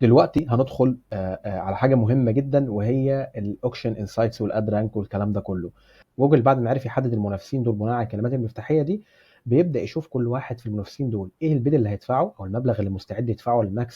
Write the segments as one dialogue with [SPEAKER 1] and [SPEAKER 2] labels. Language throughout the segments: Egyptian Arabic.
[SPEAKER 1] دلوقتي هندخل على حاجة مهمة جدا، وهي ال auction insights وال ad rank والكلام ده كله. جوجل بعد ما عرف يحدد المنافسين دول بناء على الكلمات المفتاحيه دي، بيبدا يشوف كل واحد في المنافسين دول ايه ال bid اللي هيدفعه او المبلغ اللي مستعد يدفعه، ال max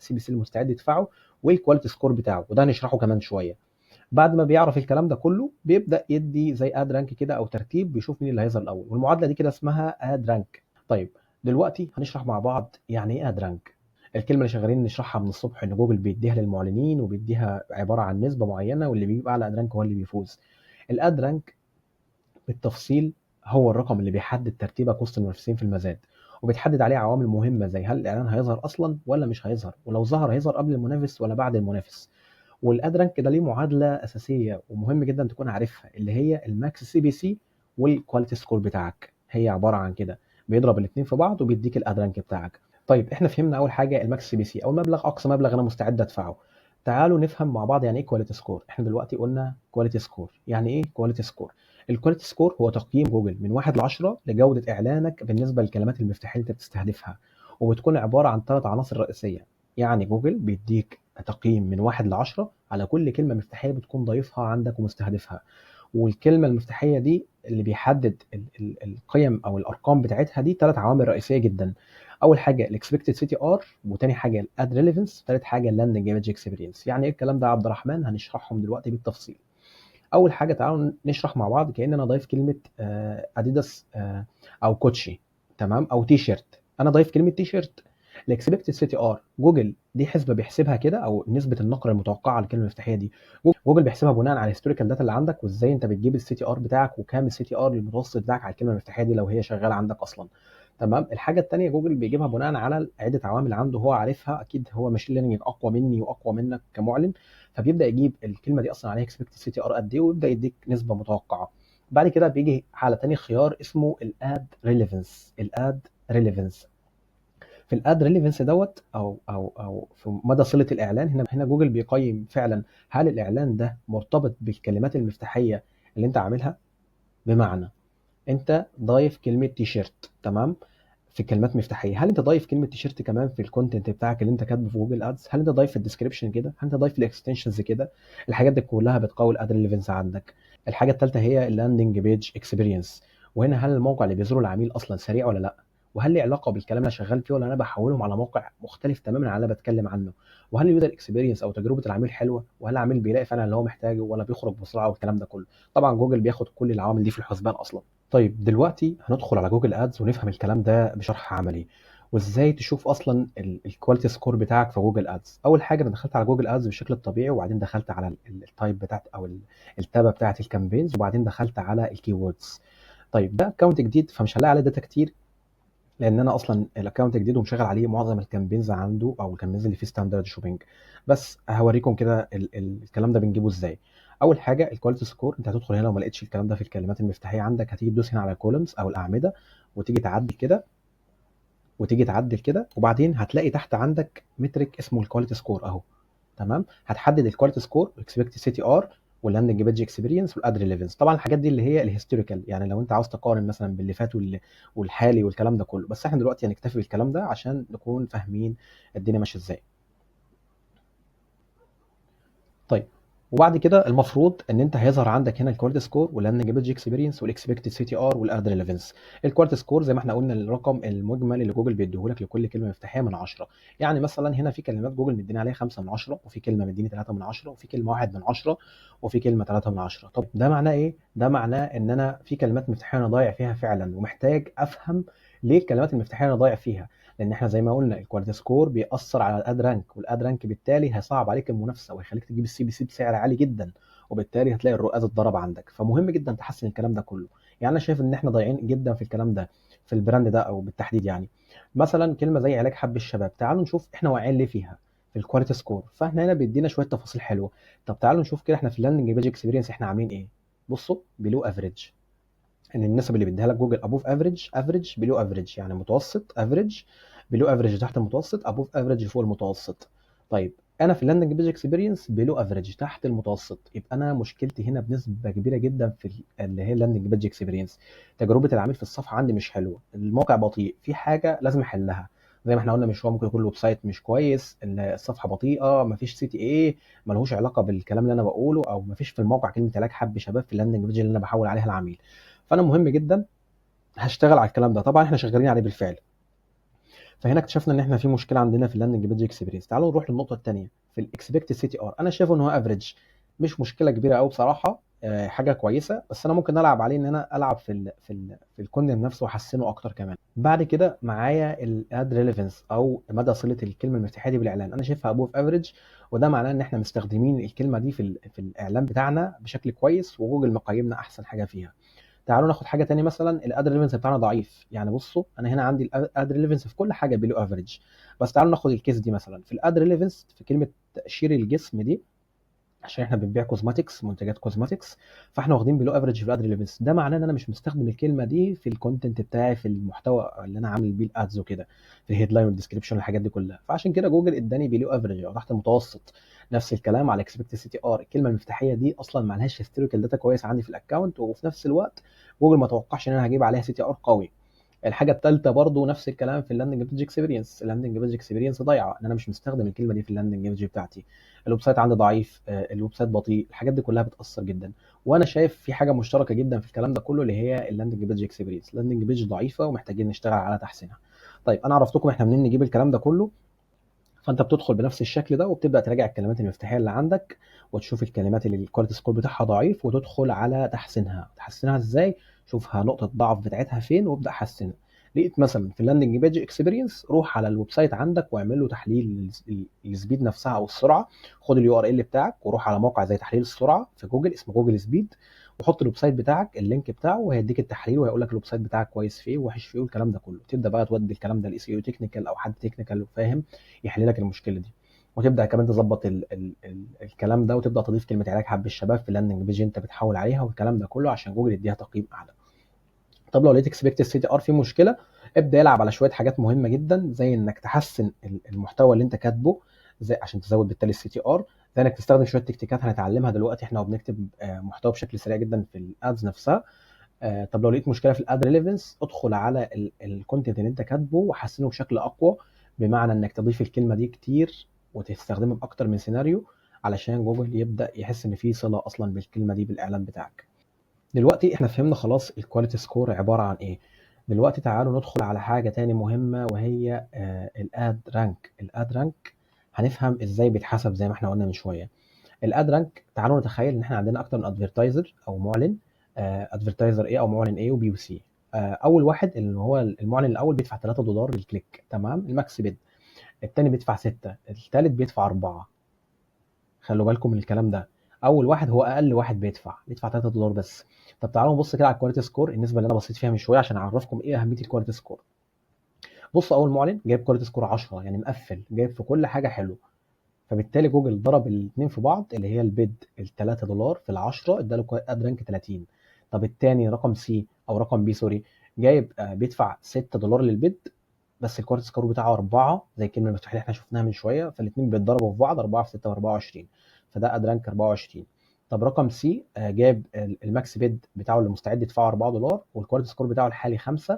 [SPEAKER 1] CPC اللي مستعد يدفعه، وايه ال quality score بتاعه، وده هنشرحه كمان شويه. بعد ما بيعرف الكلام ده كله بيبدا يدي زي ad rank كده او ترتيب، بيشوف مين اللي هيظهر الاول، والمعادله دي كده اسمها ad rank. طيب دلوقتي هنشرح مع بعض يعني ايه ad rank. الكلمة اللي شغالين نشرحها من الصبح ان جوجل بيديها للمعلنين وبيديها عبارة عن نسبه معينه، واللي بيجيب اعلى ad rank هو اللي بيفوز. ال ad rank بالتفصيل هو الرقم اللي بيحدد ترتيبك وسط المنافسين في المزاد، وبيتحدد عليه عوامل مهمة زي هل الاعلان هيظهر اصلا ولا مش هيظهر، ولو ظهر هيظهر قبل المنافس ولا بعد المنافس. وال ad rank ده ليه معادلة اساسية ومهم جدا تكون عارفها، اللي هي ال max CPC وال quality score بتاعك. هي عبارة عن كده، بيضرب الاثنين في بعض وبيديك ال ad rank بتاعك. طيب احنا فهمنا اول حاجة ال max CPC او المبلغ، اقصى مبلغ انا مستعد ادفعه. تعالوا نفهم مع بعض يعني ايه quality score. احنا دلوقتي قلنا quality score، يعني ايه quality score؟ ال quality score هو تقييم جوجل من 1 ل 10 لجوده اعلانك بالنسبة للكلمات المفتاحيه اللي انت بتستهدفها، وبتكون عبارة عن 3 عناصر رئيسية. يعني جوجل بيديك تقييم من 1 ل 10 على كل كلمة مفتاحيه بتكون ضايفها عندك ومستهدفها، والكلمة المفتاحيه دي اللي بيحدد القيم او الارقام بتاعتها دي 3 عوامل رئيسية جدا. اول حاجة ال expected CTR، وتاني حاجة ال ad relevance، ثالث حاجة ال landing page experience. يعني ايه الكلام ده يا عبد الرحمن؟ هنشرحهم دلوقتي بالتفصيل. اول حاجة تعالوا نشرح مع بعض كأن انا ضايف كلمة اديداس او كوتشي، تمام، او تي شيرت. انا ضايف كلمة تي شيرت. ال expected CTR جوجل دي حسبه بيحسبها كده، او نسبه النقر المتوقعة على الكلمة المفتاحيه دي. جوجل بيحسبها بناء على ال historical data اللي عندك، وازاي انت بتجيب ال CTR بتاعك، وكام ال CTR المتوسط بتاعك على الكلمة المفتاحيه دي لو هي شغالة عندك اصلا، تمام. الحاجة الثانية جوجل بيجيبها بناء على عده عوامل عنده هو عارفها، اكيد هو machine learning اقوى مني واقوى منك كمعلن، فبيبدا يجيب الكلمة دي اصلا عليها expected CTR قد ايه، ويبدا يديك نسبه متوقعه. بعد كده بيجي على تاني خيار اسمه ال ad relevance. ال ad relevance في ال ad relevance دوت او في مدى صله الاعلان، هنا جوجل بيقيم فعلا هل الاعلان ده مرتبط بالكلمات المفتاحيه اللي انت عاملها. بمعنى انت ضايف كلمة تيشيرت، تمام، في كلمات مفتاحيه، هل انت ضايف كلمة تيشيرت كمان في ال content بتاعك اللي انت كاتبه في Google Ads؟ هل انت ضايف في ال description كده؟ هل انت ضايف في ال extensions كده؟ الحاجات دي كلها بتقوي ال ad relevance عندك. الحاجة الثالثة هي ال landing page experience، وهنا هل الموقع اللي بيزوره العميل اصلا سريع ولا لا، وهل ليه علاقة بالكلام اللي انا شغال فيه ولا انا بحولهم على موقع مختلف تماما عن اللي انا بتكلم عنه، وهل ال user experience او تجربه العميل حلوة، وهل العميل بيلاقي فعلا اللي هو محتاجه ولا بيخرج بسرعة والكلام ده كله. طبعا جوجل بياخد كل العوامل دي في الحسبان اصلا. طيب دلوقتي هندخل على Google Ads ونفهم الكلام ده بشرح عملي، وازاي تشوف اصلا ال quality score بتاعك في Google Ads. اول حاجة انا دخلت على Google Ads بالشكل الطبيعي، وبعدين دخلت على ال type بتاعت او التابه بتاعت ال campaigns، وبعدين دخلت على ال keywords. طيب ده account جديد فمش هلاقي عليه data كتير، لان انا اصلا ال account جديد ومشغل عليه معظم ال campaigns عنده او ال campaigns اللي فيه standard shopping. بس هوريكم كده الكلام ده بنجيبه ازاي. اول حاجة ال quality score، انت هتدخل هنا لو ما لقيتش الكلام ده في الكلمات المفتاحيه عندك، هتيجي تدوس هنا على columns او الاعمدة وتيجي تعدل كده وتيجي تعدل كده، وبعدين هتلاقي تحت عندك metric اسمه ال quality score اهو، تمام. هتحدد ال quality score وال expected CTR وال landing page experience وال ad relevance. طبعا الحاجات دي اللي هي ال historical، يعني لو انت عاوز تقارن مثلا باللي فات والحالي والكلام ده كله، بس احنا دلوقتي هنكتفي بالكلام ده عشان نكون فاهمين الدنيا ماشية ازاي. طيب وبعد كده المفروض ان انت هيظهر عندك هنا ال quality score وال landing page experience وال expected CTR وال ad relevance. ال quality score زي ما احنا قلنا الرقم المجمل اللي جوجل بيديهولك لكل كلمة مفتاحيه من 10. يعني مثلا هنا في كلمات جوجل مديني عليها 5 من 10، وفي كلمة مديني 3 من 10، وفي كلمة 1 من 10، وفي كلمة 3 من 10. طب ده معناه ايه؟ ده معناه ان انا في كلمات مفتاحيه انا ضايع فيها فعلا، ومحتاج افهم ليه الكلمات المفتاحيه انا ضايع فيها، لان احنا زي ما قلنا ال quality score بيأثر على ال ad rank، وال ad rank بالتالي هيصعب عليك المنافسة وهيخليك تجيب ال CPC بسعر عالي جدا، وبالتالي هتلاقي ال ROAS اتضرب عندك. فمهم جدا تحسن الكلام ده كله. يعني انا شايف ان احنا ضايعين جدا في الكلام ده في ال brand ده او بالتحديد. يعني مثلا كلمة زي علاج حب الشباب، تعالوا نشوف احنا واقعين ليه فيها في ال quality score. فاحنا هنا بيدينا شوية تفاصيل حلوة. طب تعالوا نشوف كده احنا في ال landing page experience احنا عاملين ايه. بصوا below average، ان النسب اللي بيديها لك جوجل above average، average، below average، يعني متوسط، average، below average تحت المتوسط، above average فوق المتوسط. طيب انا في ال landing page experience below average تحت المتوسط، يبقى انا مشكلتي هنا بنسبة كبيرة جدا في اللي هي ال landing page experience. تجربه العميل في الصفحة عندي مش حلوة، الموقع بطيء، في حاجة لازم احلها. زي ما احنا قلنا من شوية، ممكن يكون ال website مش كويس، الصفحة بطيئه، مفيش CTA، ملهوش علاقة بالكلام اللي انا بقوله، او مفيش في الموقع كلمة علاج حب شباب في ال landing page اللي انا بحول عليها العميل. فانا مهم جدا هشتغل على الكلام ده، طبعا احنا شغالين عليه بالفعل. فهنا اكتشفنا ان احنا في مشكلة عندنا في ال landing page experience. تعالوا نروح للنقطة الثانية في ال expected CTR. انا شايفه ان هو average، مش مشكلة كبيرة قوي بصراحة، حاجة كويسة، بس انا ممكن العب عليه ان انا العب في ال content نفسه واحسنه اكتر كمان. بعد كده معايا ال ad relevance او مدى صله الكلمة المفتاحيه دي بالاعلان، انا شايفها above average، وده معناه ان احنا مستخدمين الكلمة دي في الاعلان بتاعنا بشكل كويس، وجوجل مقيمنا احسن حاجة فيها. تعالوا ناخد حاجة تانية، مثلا ال ad relevance بتاعنا ضعيف. يعني بصوا انا هنا عندي ال ad relevance في كل حاجة below average، بس تعالوا ناخد ال case دي مثلا في ال ad relevance في كلمة تقشير الجسم دي، عشان احنا بنبيع cosmetics، منتجات cosmetics، فاحنا واخدين below average في ال ad relevance. ده معناه ان انا مش مستخدم الكلمة دي في ال content بتاعي، في المحتوى اللي انا عامل بيه ال ads وكده، في ال headline وال description والحاجات دي كلها. فعشان كده جوجل اداني below average او تحت المتوسط. نفس الكلام على expected CTR، الكلمة المفتاحيه دي اصلا ما لهاش historical data كويس عندي في ال account، وفي نفس الوقت جوجل ما توقعش ان انا هجيب عليها CTR قوي. الحاجة الثالثة برضو نفس الكلام في ال landing page experience، ال landing page experience ضايعة، ان انا مش مستخدم الكلمة دي في ال landing page بتاعتي، ال website عندي ضعيف، ال website بطيء، الحاجات دي كلها بتاثر جدا. وانا شايف في حاجة مشتركة جدا في الكلام ده كله اللي هي ال landing page experience، ال landing page ضعيفة ومحتاجين نشتغل على تحسينها. طيب انا عرفتكم احنا منين نجيب الكلام ده كله. فانت بتدخل بنفس الشكل ده وبتبدا تراجع الكلمات المفتاحيه اللي عندك، وتشوف الكلمات اللي ال quality score بتاعها ضعيف وتدخل على تحسينها. تحسنها ازاي؟ شوفها نقطة ضعف بتاعتها فين وابدا حسنها. لقيت مثلا في ال landing page experience، روح على ال website عندك واعمل له تحليل ال speed نفسها او السرعة. خد ال URL بتاعك وروح على موقع زي تحليل السرعة في جوجل اسمه Google Speed، وحط ال website بتاعك ال link بتاعه، وهيديك التحليل وهيقول لك ال website بتاعك كويس فيه وحش فيه والكلام ده كله. تبدا بقى تودي الكلام ده ل SEO technical او حد technical وفاهم يحل لك المشكلة دي، وتبدا كمان تظبط ال ال ال الكلام ده، وتبدا تضيف كلمة علاج حب الشباب في ال landing page انت بتحول عليها والكلام ده كله عشان جوجل يديها تقييم اعلى. طب لو لقيت expected CTR في مشكلة، ابدا العب على شوية حاجات مهمة جدا، زي انك تحسن المحتوى اللي انت كاتبه زي عشان تزود بالتالي ال CTR، زي انك تستخدم شوية تكتيكات هنتعلمها دلوقتي احنا وبنكتب محتوى بشكل سريع جدا في ال ads نفسها. طب لو لقيت مشكلة في ال ad relevance، ادخل على ال content اللي انت كاتبه وحسنه بشكل اقوى، بمعنى انك تضيف الكلمة دي كتير وتستخدمها باكتر من سيناريو علشان جوجل يبدا يحس ان في صله اصلا بالكلمة دي بالاعلان بتاعك. دلوقتي احنا فهمنا خلاص ال quality score عبارة عن ايه. دلوقتي تعالوا ندخل على حاجة تاني مهمة، وهي ال ad rank. ال ad rank هنفهم ازاي بيتحسب زي ما احنا قلنا من شوية. ال ad rank تعالوا نتخيل ان احنا عندنا اكتر من advertiser او معلن، advertiser A او معلن A و B و C. اول واحد اللي هو المعلن الاول بيدفع $3 لل click، تمام، ال max bid. الثاني بيدفع 6، الثالث بيدفع 4. خلوا بالكم من الكلام ده. اول واحد هو اقل واحد بيدفع $3 بس. طب تعالوا نبص كده على ال quality score، النسبة اللي انا بصيت فيها من شوية عشان اعرفكم ايه اهمية ال quality score. بصوا اول معلن جايب quality score 10، يعني مقفل، جايب في كل حاجة حلو، فبالتالي جوجل ضرب الاثنين في بعض اللي هي ال bid ال $3 في ال 10 اداله ad rank 30. طب الثاني رقم C او رقم B sorry، جايب بيدفع $6 لل bid، بس ال quality score بتاعه 4 زي الكلمة المفتوحة اللي احنا شفناها من شوية، فالاثنين بيتضربوا في بعض، 4 في 6 24، فده ad rank 24. طب رقم C جاب ال max bid بتاعه اللي مستعد يدفعه $4، وال quality score بتاعه الحالي 5،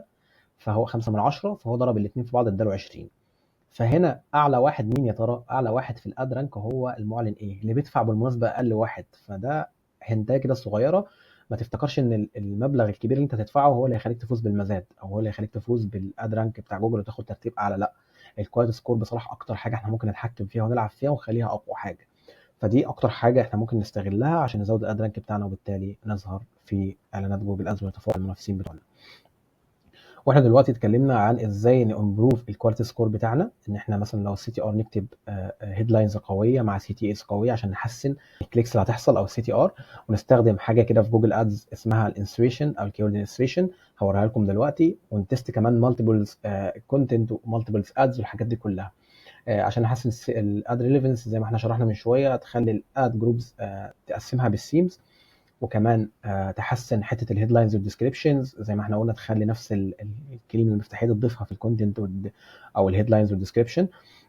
[SPEAKER 1] فهو 5 من 10، فهو ضرب الاثنين في بعض اداله 20. فهنا اعلى واحد مين يا ترى؟ اعلى واحد في ال ad rank هو المعلن A اللي بيدفع بالمناسبة اقل واحد. فده hint ايه كده صغيرة، ما تفتكرش ان المبلغ الكبير اللي انت تدفعه هو اللي هيخليك تفوز بالمزاد او هو اللي هيخليك تفوز بال ad rank بتاع جوجل وتاخد ترتيب اعلى. لا، ال quality score بصراحة اكتر حاجة احنا ممكن نتحكم فيها ونلعب فيها ونخليها اقوى حاجة. فدي اكتر حاجة احنا ممكن نستغلها عشان نزود ال ad rank بتاعنا، وبالتالي نظهر في اعلانات Google Ads ونتفوق على المنافسين بتوعنا. واحنا دلوقتي اتكلمنا عن ازاي ن improve ال quality score بتاعنا، ان احنا مثلا لو ال CTR نكتب headlines قوية مع CTAs قوية عشان نحسن ال clicks اللي هتحصل او ال CTR، ونستخدم حاجة كده في Google Ads اسمها ال insertion او ال keyword insertion هوريها لكم دلوقتي، ون test كمان multiples content و multiples ads والحاجات دي كلها عشان نحسن ال ad relevance زي ما احنا شرحنا من شوية، تخلي ال ad groups تقسمها بال themes، وكمان تحسن حتة ال headlines وال descriptions زي ما احنا قلنا، تخلي نفس الكلمة المفتاحيه تضيفها في ال content او ال headlines وال description،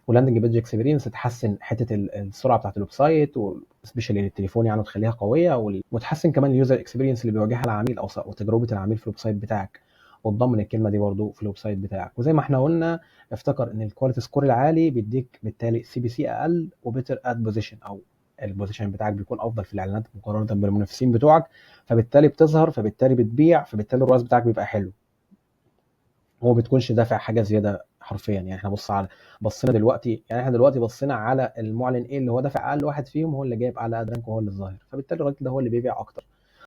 [SPEAKER 1] و landing page experience تحسن حتة السرعة بتاعت ال website و specially للتليفون يعني وتخليها قوية، وتحسن كمان ال user experience اللي بيواجهها العميل او تجربه العميل في ال website بتاعك. وتضمن الكلمة دي برضو في ال website بتاعك. وزي ما احنا قلنا، افتكر ان ال quality score العالي بيديك بالتالي CPC اقل و better ad position، او ال position بتاعك بيكون افضل في الاعلانات مقارنة بالمنافسين بتوعك، فبالتالي بتظهر، فبالتالي بتبيع، فبالتالي ال ROAS بتاعك بيبقى حلو، وما بتكونش دافع حاجة زيادة حرفيا. يعني احنا بص على بصينا دلوقتي، يعني احنا دلوقتي بصينا على المعلن ايه اللي هو دافع اقل واحد فيهم، هو اللي جايب اعلى ad rank وهو اللي ظاهر، فبالتالي الراجل ده هو اللي بيبيع اكتر.